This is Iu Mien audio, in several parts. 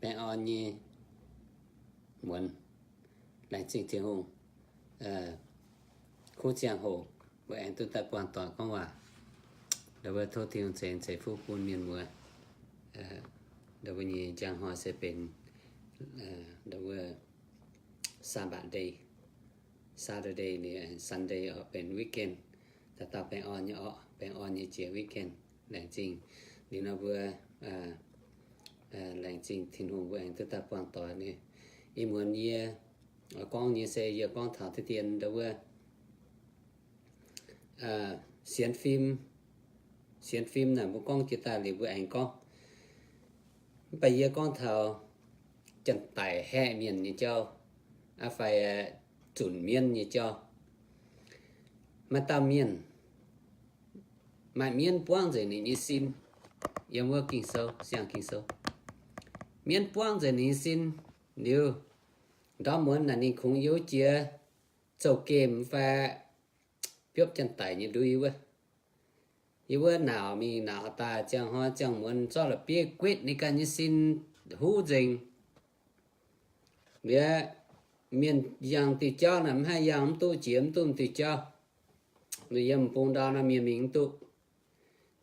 baengh orn nyei muonz. Laengz zingh Tin-Hungh kuv ziangh hoc mbuo aengx duqv daaih buangh doic gorngv waac. Ndau wuov tov Tin-Hungh ceix, ceix fuqv bun mienh muoz. Ndau wuov nyei njang hnoi se benx ndau wuov Sabbath day, Saturday, Sunday oc, benx weekend. Dauh dauh baengh orn nyei oc, baengh orn nyei jiex weekend. Laengz zingh. Liuz nor mbuo laengz zingh Tin-Hungh mbuo aengx duqv daaih buangh doic nyei. Ih muonz yie gorngv nyei se yie gorngv taux deix dien ndau wuov sienx fim. Sienx fim naaic mbuo gorngv jiex daaih liuz mbuo aengx gorngv. Mv baac yie gorngv taux janx-daic haeqv mienh nyei jauv, aa fai zunc mienv nyei jauv. Maaih dauh mienh maaih mienv buangv nzengc ninh nyei sin. Yiem wuov Ging-Sou, siang Ging-Sou, mienv buangv nzengc ninh nyei sin. Liuz ndorm muonz naaic ninh kungx youh jiex zouv gemh fai biopv janx-daic nyei ndui wuov. Yie wuov nauc mingh nauc daaih ziangh hnoi ziangh muonz zorqv la'bieiv guetv ninh ganh nyei sin huv nzengc. Liuz mienh yangh diuh jauv naaic mv haih yangh, mv duqv jiex, mv duqv diuh jauv. Ninh yiem bung ndau nor mienh mingh mv duqv.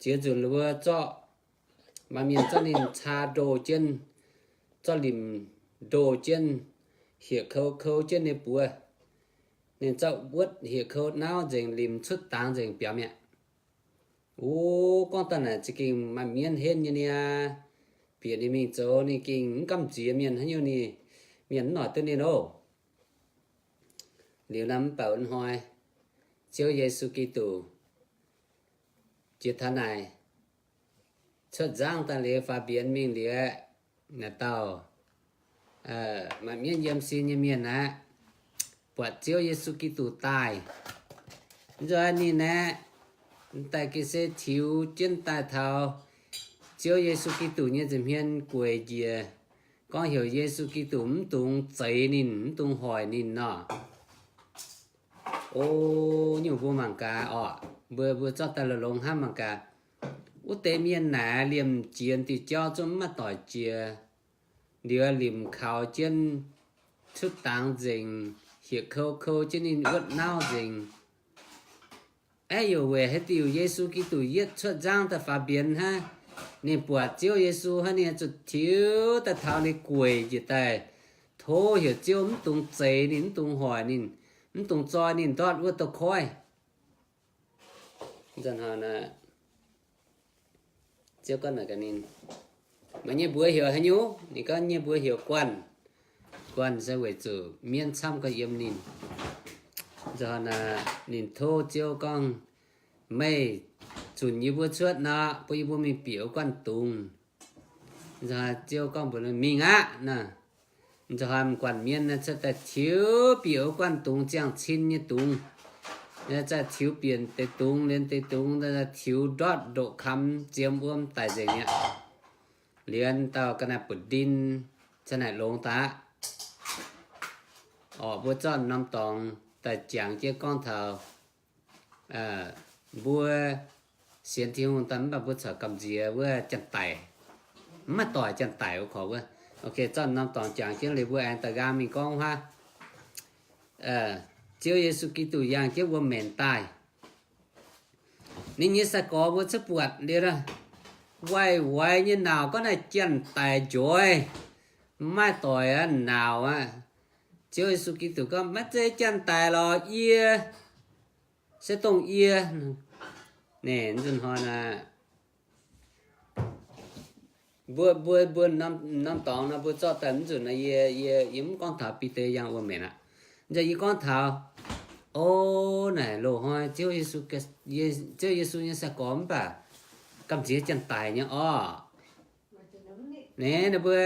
Ziex nzunc wuov zorqv, maaih mienh zorqv ninh caa ndo jienv, zorqv limc ndo jienv, hieqv kou kou jienv ninh buoz. Ninh zorqv wuotv hieqv kou nauv nzengc, limc cuotv dangx nzengc biaux mi'aqv. O, gorngv daaih naaic za'gengh maaih mienv henv nyei niaa. Bieqc ninh mingh zoux ninh gengh mv gamh nziex mienh haaix nyungc, ninh mienh mv noic duqv ninh oc. Liuz naaiv mv baac wuov hnoi Ziouv Yesu Giduc jiex taux naaic cuotv nzangv daaih liuz, faaux mbienx mingh liuz aeqv, naaic dauh maaih mienv yiem sin nyei mienh aqv, buatc Ziouv Yesu Giduc daaih. Nzoih ninh aeqv, daaih gengh se tiux jienv daaih taux Ziouv Yesu Giduc nyei nza'hmien gueic njiec, gorngv heuc Yesu Giduc mv dungx zeix ninh, mv dungx hoic ninh nor. O, nyungc mbuo mangc gaax orqc, mbuo, mbuo zorqv daaih longx-longx hnamv mangc gaax. Wuov deix mienh naaic liemh jiex diuh jauv zungv mv maaih doic jiex. Liuz limc kaux jienv cuotv dangx nzengc, hieqv kou kou jienv ninh wuotv nauv nzengc. Aeqv, yaac weic haaix diuc Yesu Giduc yietv cuotv nzangv daaih faaux mbienx hnangv, ninh buatc Ziouv Yesu hnangv, ninh zuqc tiux daaih taux liuz gueic njiec daaih, tov heuc Ziouv mv dungx zeix ninh, mv dungx hoic ninh, mv dungx zoi ninh ndortv wuov douz-koiv. Ziouv gorngv naaic gaax ninh, meih nyei mbuox heuc haaix nyungc? Ninh gorngv, nyei mbuox heuc Guanh. Guanh se weic zuqc mienv camv gauh yiem ninh. Ninh tov Ziouv gorngv, meih zunc yie mbuo cuotv nor, bun yie mbuo mingh bieqc wuov guanh dungz. Ziouv gorngv mbuox, mingh aqv naaic. M'nzunc hnoi m'guanh mienv cuotv daaih tiux bieqc wuov guanh dungz, ziangh cin nyei dungz. Zaaih tiux bieqc deix dungz, liemh deix dungz, tiux ndortv ndoqc kamx ziemx wuom daic nzengc mi'aqv. Liemh dauh ga'naaiv bu'ndin, ca'naaiv longx daaih aqv. Orqc, mbuo zorqv norm dorngx daaih jangx jienv gorngv taux mbuo sienx Tin-Hungh daaih mv baac mbuo corc gamh nziex wuov janx-daic, mv maaih doic janx-daic wuov korc wuov. Ok, zorqv norm dorngx jangx jienv liuz mbuo aengx daaih nqaang mingh gorngv wuov haav. Ziouv Yesu Giduc yangh jienv wuom-maengc daaih. Ninh nyei sai-gorx mbuo cuotv buatc liuz, waaic waix nyei nauc gorngv naaic janx-daic njoix, mv maaih doic aqv, nauc aqv. Ziouv Yesu Giduc gorngv, maiv zeiz janx-daic lorqc, yie se dongh yie. Naaiv nzunc hnoi naaic, mbuo, mbuo, mbuo norm dorngx nor mbuo zorqv daaih mv nzunc nor, yie, yie, yie mv gorngv taux Bide yangh wuom-maengc aqv. Nzunc yie gorngv taux, o, naaic loz-hnoi Ziouv Yesu, Ziouv Yesu nyei sai-gorx mv baac gamh nziex janx-daic nyei orqc. Naaiv, ninh mbuo,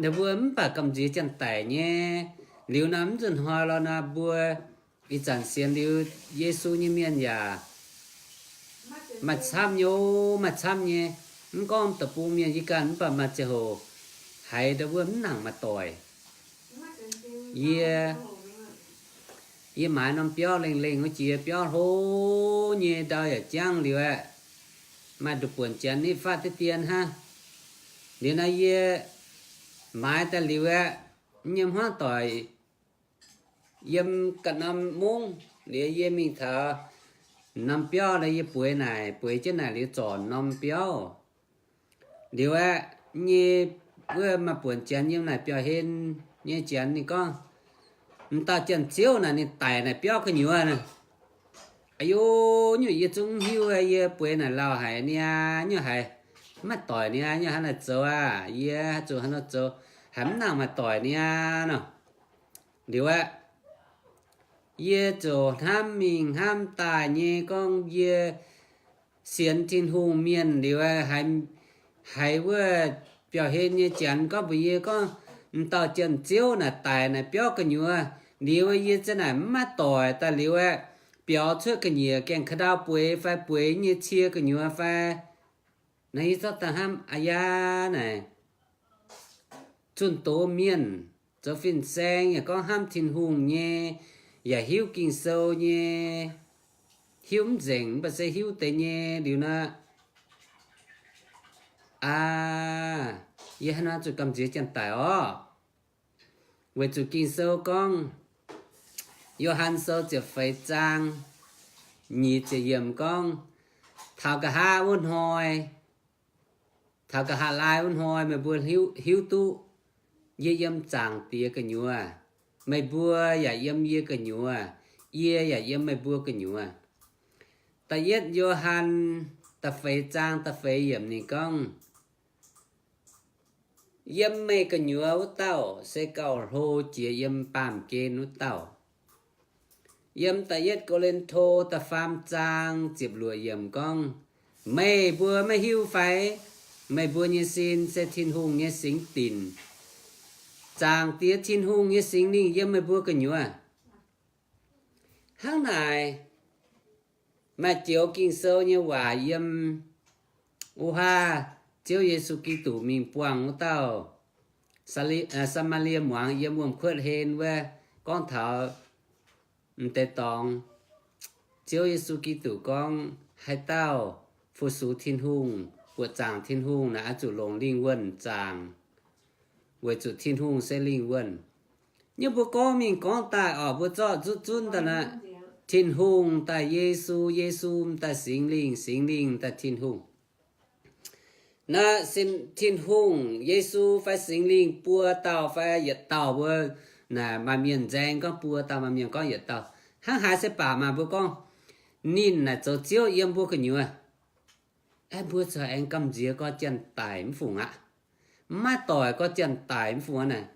ninh mbuo mv baac gamh nziex janx-daic nyei. Liuz nor mv nzunc hnoi lorqc nor mbuo ih zanc sienx liuz Yesu nyei mienh yaac maaih camv nyei, maaih camv nyei. Mv gorngv deic-bung mienh, yie ganh mv baac maaih ziangh hoc haiz ndau wuov mv nangc maaih doic. Yie, yie maaiz norm biauv lengh lengh wuov jiex, biauv hlo nyei, ndau yaac jangv liuz aeqv, maaih nduqc buonc janx nitv fatv diqv dien hnangv. Liuz naaiv yie maaiz daaih liuz aeqv, nyei hmuangv doic yiem ga'norm mungv, liuz yie mingh taux norm biauv nor, yie bueix naaic, bueix jienv naaic liuz zorc norm biauv. Liuz aeqv, nyei wuov maaih buonc janx yiem naaic biauv-hlen nyei janx ninh gorngv, m'dauh janx-ziouv naaic ninh daic naaic biauv gu'nyuoz. Aa yo, nyungc yie zungv mv hiuv, yie bueix naaic lauh haic niaa, nyungc haiz maiv doic niaa, nyungc haaix nor zoux aqv, yie zuqc haaix nor zoux, haiz mv nangc maaih doic niaa nor. Liuz aeqv, yie ziouc hnamv mingh hnamv daaih nyei gorngv yie sienx Tin-Hungh mienh liuz, haiz wuov biauv-hlen nyei janx gorngv mbuox yie gorngv, m'dauh janx-ziouv naaic daic naaic biauv gu'nyuoz. Liuz yie za'naaic mv maaih doic daaih liuz aeqv, biaux cuotv ga'nyiec gaengh ka'ndau bueix fai bueix nyei cie gu'nyuoz fai. Naaiv yie zorqv daaih hnamv, aa yaa, naaic zunh doz mienh zoux fin-saeng yaac gorngv hnamv Tin-Hungh nyei, yaac hiuv Ging-Sou nyei, hiuv mv nzengc, mv baac se hiuv deix nyei liuz nor, aa, yie hnangv naaiv zuqc gamh nziex janx-daic orqc. Weic zuqc Ging-Sou gorngv, Yo^han Sou ziepc feix zaang nyic ziepc yiemc gorngv, taux nqa'haav wuov hnoi, taux nqa'haav laai wuov hnoi meih mbuo hiuv, hiuv duqv yie yiem Zaangc Diex gu'nyuoz, meih mbuo yaac yiem yie gu'nyuoz, yie yaac yiem meih mbuo gu'nyuoz. Da'yietv Yo^han da'feix zaang da'feix yiemc ninh gorngv, Yiem meih gu'nyuoz wuov dauh se gauh hlo jiex yiem baamh gen wuov dauh. Yiem da'yietv Ko^lin^to da'faam zaang ziepc luoqc yiemc gorngv, meih mbuo maiv hiuv fai? Meih mbuo nyei sin se Tin-Hungh nyei singx dinc. Zaangc Diex Tin-Hungh nyei Singx Lingh yiem meih mbuo gu'nyuoz. Hnangv naaic, maaih joux Ging-Sou nyei waac yiem wuov haav, Ziouv Yesu Giduc mingh buangh wuov dauh Saa^li-, Saa^maa^lie muangx yiem wuom-kuotv hlen wuov, gorngv taux m'deix dorngx, Ziouv Yesu Giduc gorngv haaix dauh fu-sux Tin-Hungh, buoqc zaangc Tin-Hungh naaic oix zuqc longc lingh wuonh zaangc, weic zuqc Tin-Hungh se lingh wuonh. Nyei mbuo gorngv mingh gorngv daaih orqc, mbuo zorqv zunv zunv daaih naaic, Tin-Hungh daaih Yesu, Yesu daaih Singx Lingh, Singx Lingh daaih Tin-Hungh. Naaiv sin Tin-Hungh, Yesu fai Singx Lingh buo dauh fai yietc dauh mbuo, naaic maaih mienh nzaeng gorngv buo dauh, maaih mienh gorngv yietc dauh. Hnangv haaix se baac maaih mbuo gorngv ninh naaic zoux Ziouv yiem mbuo gu'nyuoz. Aeqv, mbuo corc aengx gamh nziex gorx janx-daic mv fungc aqv. Mv maaih doic gorx janx-daic mv fungc aqv naaic.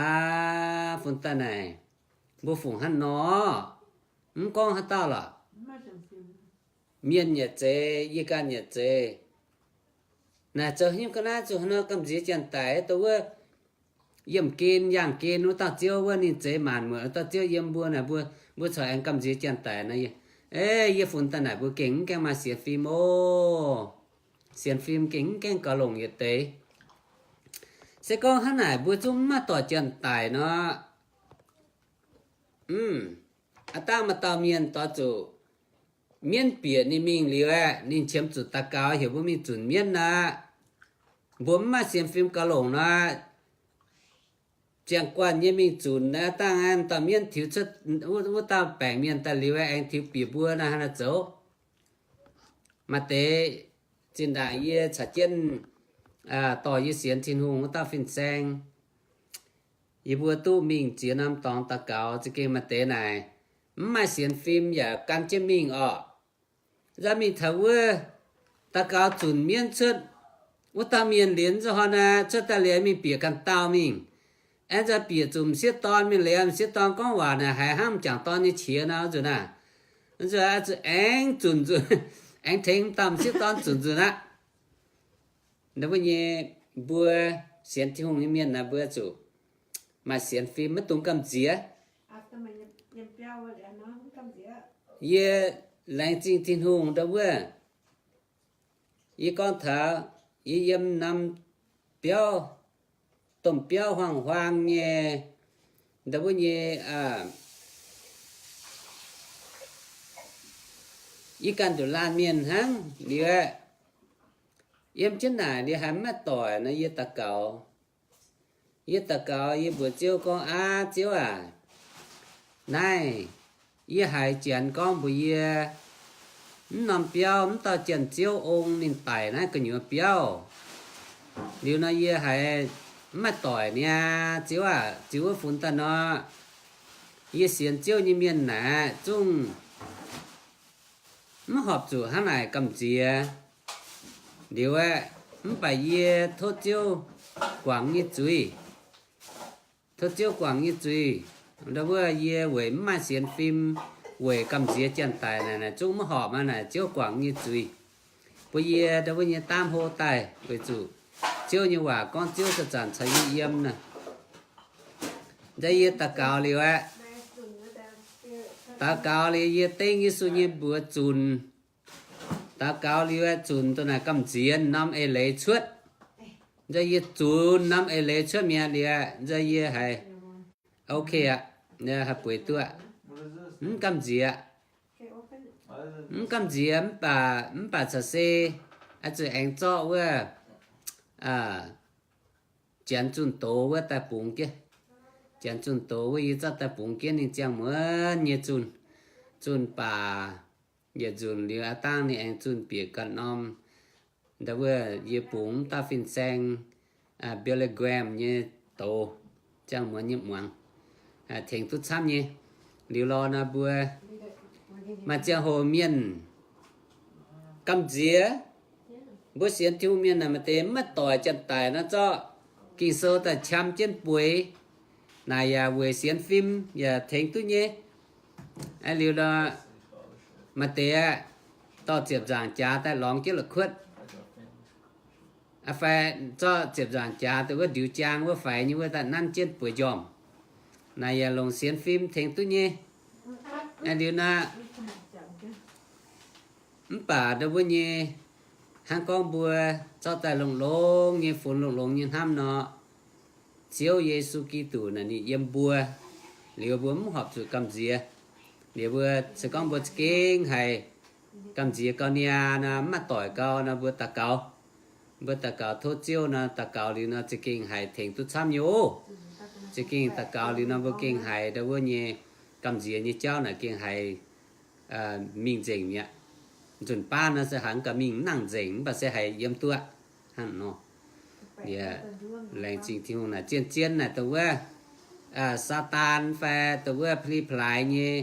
Aa, fun daaih naaic, mbuo fungc hnangv nor, mv gorngv haaix dauh lorqc. Mienh yaac zeiz, yie ganh yaac zeiz. Naaic zoux hnyouv ga'naaiv zuqc haaix nor gamh nziex janx-daic dongh wuov yiemh gen, yangh gen wuov dauh ziouv wuov ninh zeix maanc muotc wuov dauh ziouv yiem mbuo naaic, mbuo, mbuo corc aengx gamh nziex janx-daic nor. Yie, yie funx daaih naaic mbuo gengh mv gaengh maaih sienx fim oc. Sienx fim gengh mv gaengh gaux longc yietc deix. Se gorngv hnangv naaic mbuo zungv mv maaih doic janx-daic nor, aa, dangh maaih dauh mienh doix zuqc mienv bieqc ninh mingh liuz aeqv, ninh qiemx zuqc daux gaux heuc mbuo mingh zunc mienv aqv. Mbuo mv maaih sienx fim gaux longc nor, ziangh guanh nyei mingh zunc aqv. Dangh maaih dauh mienv tiux cuotv wuov dauh baengc mienh daaih liuz aeqv, aengx tiux bieqc mbuo naaiv, haaix nor zoux? Maaih deix zinh ndaangc yie caux jienv dorh yie sienx Tin-Hungh wuov dauh fin-saeng, yie mbuo duqv mingh ziex norm dorngx daux gaux. Za'gengh maaih deix naaic mv maaih sienx fim yaac gan jienv mingh orqc. Nzauh mingh taux wuov daux gaux zunc mienv cuotv, wuov dauh mienh liuz nzauh hnoi naaic cuotv daaih liuz mingh bieqc ganh dauh mingh. Aengx nzauh bieqc zuqc m'sieqv dorn mingh liuz, m'sieqv dorn gorngv waac naaic haiz hnangv m'jangc dorn nyei qiex nor nzunc naaic. Nzunc aengx zunc nzunc, aengx tengx dauh m'sieqv dorn zunc nzunc aqv. Ndau wuov nyei mbuo sienx Tin-Hungh nyei mienh naaic mbuo zuqc maaih sienx fim, maiv dungx gamh nziex. Yie laengz zingh Tin-Hungh ndau wuov, yie gorngv taux yie yiem norm biauv, domh biauv huaang-huaang nyei, ndau wuov nyei, yie ganh nduqc laanh mienh hnangv liuz aeqv, Yiem jienv naaic liuz haiz maiv doic nor, yie daux gaux. Yie daux gaux, yie mbuox Ziouv gorngv, Aav, Ziouv aac, naaiv yie haiz Janx gorngv mbuox yie, mv norm biauv mv dauh Janx-Ziouv ong ninh daic naaiv gu'nyuoz biauv. Liuz nor yie haiz mv maaih doic niaa. Ziouv aac, ziux wuov funx daaih nor, yie sienx Ziouv nyei mienh naaic zungv mv horpc zuqc hnangv naaic gamh nziex. Liuz aeqv, mv baac yie tov Ziouv guangc nyei zuiz, tov Ziouv guangc nyei zuiz, ndau wuov yie weic mv maaih sienx fim, weic gamh nziex janx-daic naaic, naaic zungv mv horpc aqv. Naaic Ziouv guangc nyei zuiz bun yie ndau wuov nyei daamv hlo daaih, weic zuqc Ziouv nyei waac gorngv Ziouv zanc-zanc caux yie yiem naaic. Nzai yie daux gaux liuz aeqv, daux gaux liuz yie dengv Yesu nyei mbuox zunc. Daux gaux liuz aeqv, zunc dongh naaic gamh nziex norm eix leiz cuotv. Nzai yie zunc norm eix leiz cuotv mi'aqv liuz aeqv, nzai yie haiz ok aqv, haih bueix duqv aqv. Mv gamh nziex, mv gamh nziex mv baac, mv baac caux se oix zuqc aengx zorqv wuov Janx zunh doz wuov daaih bungx jienv. Janx zunh doz wuov yie zorqv daaih bungx jienv ninh ziangh muonz nyei zunh, zunh baac yietc nzunc liuz aav dangh ninh aengx zunh bieqc ganh norm, ndau wuov yie bungx mv dauh fin-saeng Billy Graham nyei doz, ziangh muonz nyei muangx, tengx duqv camv nyei. Liuz lorz nor mbuo maaih ziangh hoc mienh gamh nziex, mbuo sienx Tin-Hungh mienh naaic maaih deix mv maaih doic janx-daic nor zorqv Ging-Sou daaih qam jienv bueix. Naaic yaac weic sienx fim yaac tengx duqv nyei. Liuz nor maaih deix aeqv, dorh ziepc nzaangc jaax daaih lorngx jienv la'kuotv. Fai zorqv ziepc nzaangc jaax dongh wuov ndiux jaang wuov faix nyei wuov daaih nanv jienv bueix njormh. Naaic yaac longc sienx fim tengx duqv nyei. Liuz nor mv baac ndau wuov nyei, hnangv gorngv mbuo zorqv daaih longx-longx nyei funx longx-longx nyei hnamv nor, Ziouv Yesu Giduc naaic ninh yiem mbuo, liuz mbuo mv horpc zuqc gamh nziex. Liuz mbuo se gorngv mbuo za'gengh haiz gamh nziex gau niaa nor, mv maaih doic gau nor, mbuo daux gaux. Mbuo daux gaux tov Ziouv nor, daux gaux liuz nor za'gengh haiz tengx duqv camv nyei oc. Za'gengh daux gaux liuz nor mbuo gengh haiz ndau wuov nyei gamh nziex nyei jauv naaic gengh haiz mingh nzengc mi'aqv. Nzunc baav nor se haiz gauh mingh mv nangc nzengc, mv baac se haiz yiem duqv aqv. Hnangv nor, laengz zingh Tin-Hungh naaic zien-zien naaic dongh wuov Saadaan fai dongh wuov pa'li pa'laaix nyei,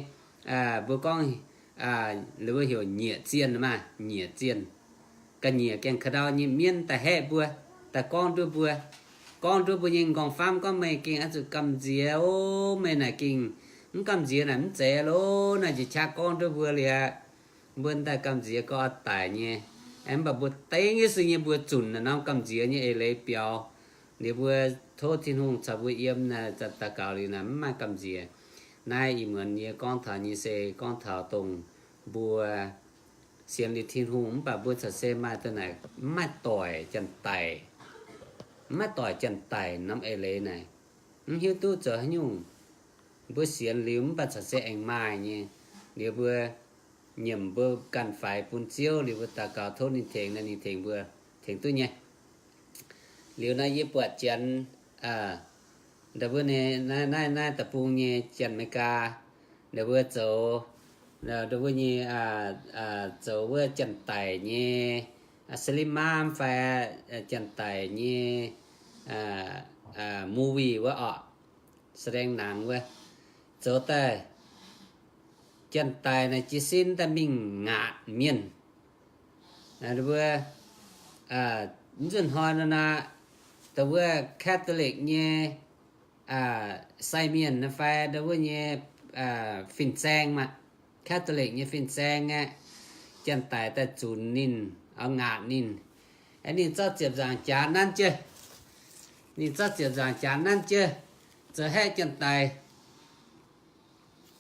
mbuo gorngv, wuov heuc nyieqc zienh maah, nyieqc zienh. Ga'nyiec gaengh ka'ndau nyei mienv daaih haeqv mbuo, daaih gorngv nduov mbuo, gorngv nduov mbuo nyei m'nqorngv-famv gorngv, meih gengh oix zuqc gamh nziex oc. Meih naaic gengh mv gamh nziex naaic mv zeiz loh. Naaiv njiec qaqv gorngv nduov mbuo liuz aqv, mbuo daaih gamh nziex gauh oix daic nyei. Mv baac mbuo dengv Yesu nyei mbuox zunc naaic norm gamh nziex nyei eix leiz biaux. Liuz mbuo tov Tin-Hungh caux mbuo yiem naaic, daux gaux liuz naaic mv maaih gamh nziex. Naaiv ih muonz yie gorngv taux nyei se gorngv taux dongh mbuo sienx liuz Tin-Hungh mv baac mbuo caux se maaih dongh naaic mv maaih doic janx-daic, mv maaih doic janx-daic norm eix leiz naaic, mv hiuv duqv zoux haaix nyungc. Mbuo sienx liuz mv baac caux se aengx maaih nyei. Liuz mbuo nyiemc mbuo ganh faix bun Ziouv, liuz mbuo daux gaux tov ninh tengx, ninh tengx mbuo, tengx duqv nyei. Liuz naaiv yie buatc janx, ndau wuov naaiv, naaiv deic-bung nyei janx America, ndau wuov zoux, ndau wuov nyei, zoux wuov janx-daic nyei, slim mom fai janx-daic nyei movie wuov orqc, แสดงหนัง wuov, zoux daaih janx-daic naaic jiez sin daaih mingh ngaatc mienh. Mbuo nzunc hnoi nor naaic, dongh wuov Catholic nyei sai mienh fai ndau wuov nyei fin-saeng maah, Catholic nyei fin-saeng aeqv, janx-daic daaih zunc ninh, oix ngaatc ninh. Ninh zorqv ziepc nzaangc jaax nanv jienv, ninh zorqv ziepc nzaangc jaax nanv jienv, zoux haeqv janx-daic.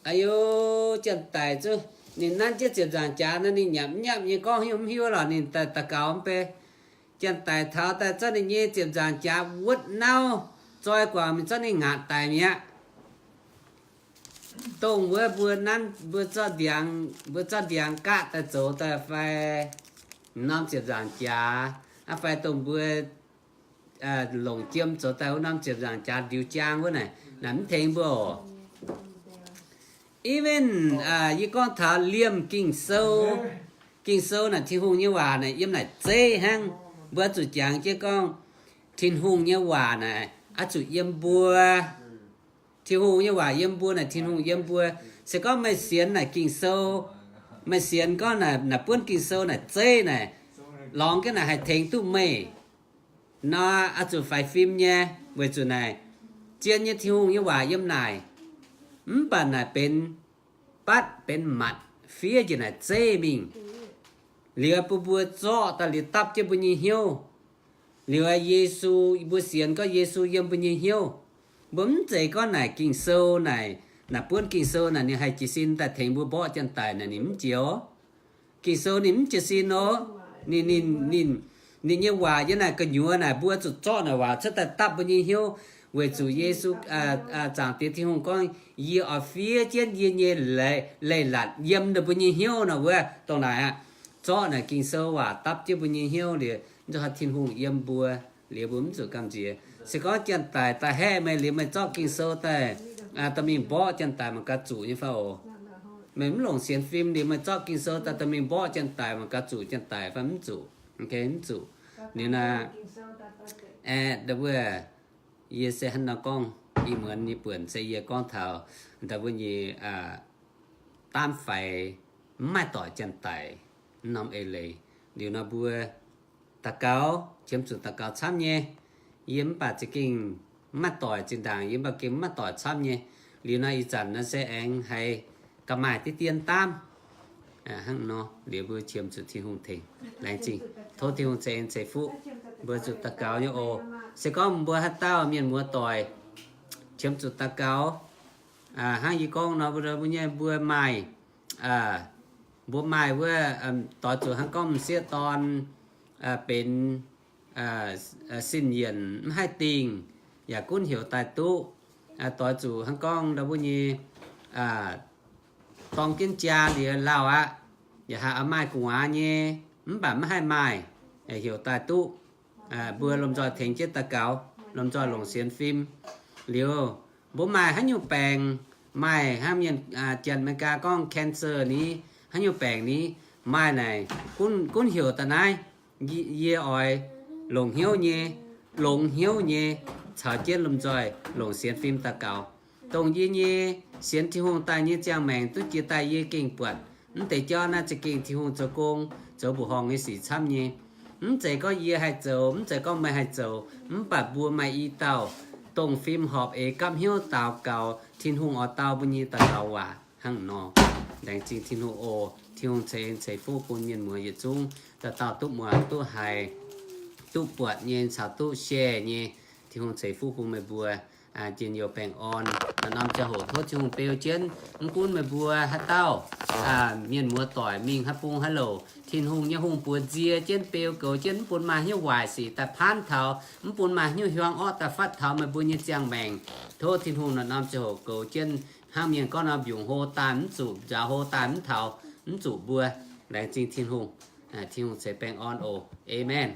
Aa yo, janx-daic zuqc ninh nanv jienv ziepc nzaangc jaax nor, ninh nyanc mv nyanc nyei gorngv hiuv mv hiuv lorqc, ninh daaih daux gaux mv bei. Janx-daic taux daaih zorqv ninh nyei ziepc nzaangc jaax wuotv nauv zoi guangc mingh zorqv ninh ngaatc daic mi'aqv. Dongh wuov mbuo nanv, mbuo zorqv ndiangx, mbuo zorqv ndiangx gaqv daaih zoux daaih fai norm ziepc nzaangc jaax, Aa, fai dongh mbuo longc jiem zoux daaih wuov norm ziepc nzaangc jaax ndiux jaang wuov naaic, naaic mv tengx mbuo oc. Even yie gorngv taux liemh Ging-Sou, Ging-Sou naaic Tin-Hungh nyei waac naaic yiem naaic zeiv hnangv. Mbuo zuqc jangx jienv gorngv Tin-Hungh nyei waac naaic oix zuqc yiem mbuo. Tin-Hungh nyei waac yiem mbuo naaic, Tin-Hungh yiem mbuo. Se gorngv meih sienx naaic Ging-Sou, meih sienx gorngv naaic buonv Ging-Sou naaic zeiv naaic, lorngx jienv naaic haih tengx duqv meih nor, oix zuqc faix fim nyei, weic zuqc naaic zien nyei Tin-Hungh nyei waac yiem naaic. Mv baac naaic benx batv benx matc fiev njiec naaic zeiv mingh. Liuz mbuo, mbuo zorqv daaih liuz dapv jienv mbuo nyei hnyouv. Liuz Yesu, mbuo sienx gorngv Yesu yiem mbuo nyei hnyouv. Mbuo mv zeiz gorngv naaic Ging-Sou naaic, naaic buonv Ging-Sou naaic ninh haih jiez sin daaih tengx mbuo mborqv janx-daic naaic, ninh mv jiex oc. Ging-Sou ninh mv jiez sin oc. Ninh, ninh, ninh, ninh nyei waac yiem naaic gu'nyuoz naaic, mbuo zuqc zorqv naaic waac cuotv daaih dapv mbuo nyei hnyouv, weic zuqc Yesu, Zaangc Diex Tin-Hungh gorngv, Yie oix fiev jienv yie nyei leiz-latc yiem ninh mbuo nyei hnyouv nor wuov. Dongh naaic aqv, zorqv naaic Ging-Sou waac dapv jienv mbuo nyei hnyouv liuz, mv zeiz hnangv Tin-Hungh yiem mbuo liuz, mbuo mv zuqc gamh nziex. Se gorngv janx-daic daaih haeqv meih liuz, meih zorqv Ging-Sou daaih dorh mingh mborqv janx-daic mangc gaax zuqc nyei fai oc. Meih mv longc sienx fim liuz, meih zorqv Ging-Sou daaih dorh mingh mborqv janx-daic mangc gaax zuqc janx-daic fai mv zuqc. Mv zuqc. Liuz naaic, aeqv, wuov, yie se hnangv nor gorngv, ih muonz nyei buonc se yie gorngv taux ndau wuov nyei daamv faix mv maaih doic janx-daic norm eix leiz. Liuz nor mbuo daux gaux, qiemx zuqc daux gaux camv nyei. Yie mv baac za'gengh mv maaih doic zinh ndaangc, yie mv baac gengh mv maaih doic camv nyei. Liuz nor ih zanc nor se aengx haiz ga'maaih deix dien daamv hnangv nor, liuz mbuo qiemx zuqc Tin-Hungh tengx. Laengz zingh. Tov Tin-Hungh ceix en ceix fuqv. Mbuo zuqc daux gaux nyei oc. Se gorngv mbuo haaix dauh mienh muoz doic qiemx zuqc daux gaux, hnangv yie gorngv nor, mbuo nyei mbuo maaih, mbuo maaih wuov, doix zuqc hnangv gorngv m'sieqv dorn benx sin yienc mv haih dingh, yaac gunv heuc daaih duqv. Doix zuqc hnangv gorngv ndau wuov nyei dorng jienv jaa liuz lauh aqv, yaac haiz maaih gu'nguaaz nyei, mv baac mv haih maaih, heuc daaih duqv. Mbuo lomh nzoih tengx jienv daux gaux, lomh nzoih longc sienx fim. Liuz, mbuo maaih haaix nyungc baengc, maaih hnangv mienh, Janx-Meigaa gorngv cancer ni, haaix nyungc baengc ni, maaih naaic, gunv heuc daaih naaiv, yie oix longc hnyouv nyei, longx hnyouv nyei, caux jienv lomh nzoih longc sienx fim daux gaux. Dongh yie nyei sienx Tin-Hungh daaih nyei ziangh maengc duqv jiex daaih yie gengh buatc mv deix jauv naaiv za'gengh Tin-Hungh zoux gong, zoux mbuoqc horngh nyei sic camv nyei. Mv zeiz gorngv yie haih zoux, mv zeiz gorngv meih haih zoux, mv baac mbuo maaih i dauh dongh fim horpc eix gapv hnyouv daux gaux, Tin-Hungh oix dau mbuo nyei daux gaux waac hnangv nor. Laengz zingh Tin-Hungh oc. Tin-Hungh ceix en ceix fuqv bun mienh muoz yietc zungv, dauh dauh duqv muangx, duqv haiz, duqv buatc nyei caux duqv share nyei. Tin-Hungh ceix fuqv bun meih mbuo njien-youh baengh orn. Norm-norm ziangh hoc tov Tin-Hungh beu jienv, mv gunv meih mbuo haaix dauh mienh muoz doic mingh haaix bung haaix louc, Tin-Hungh nyei hungh buoz nzie jienv, beu goux jienv, mv bun maaih haaix nyungc waaic sic daaih paanv taux, mv bun maaih haaix nyungc hiuang orqv daaih fatv taux meih mbuo nyei ziangh maengc. Tov Tin-Hungh norm-norm ziangh hoc goux jienv, hnangv mienh gorngv nor, mbiungc hlo daaih mv zuqc, nzaaux hlo daaih mv taux, mv zuqc mbuo. Laengz zingh Tin-Hungh. Tin-Hungh ceix baengh orn oc. Aamen.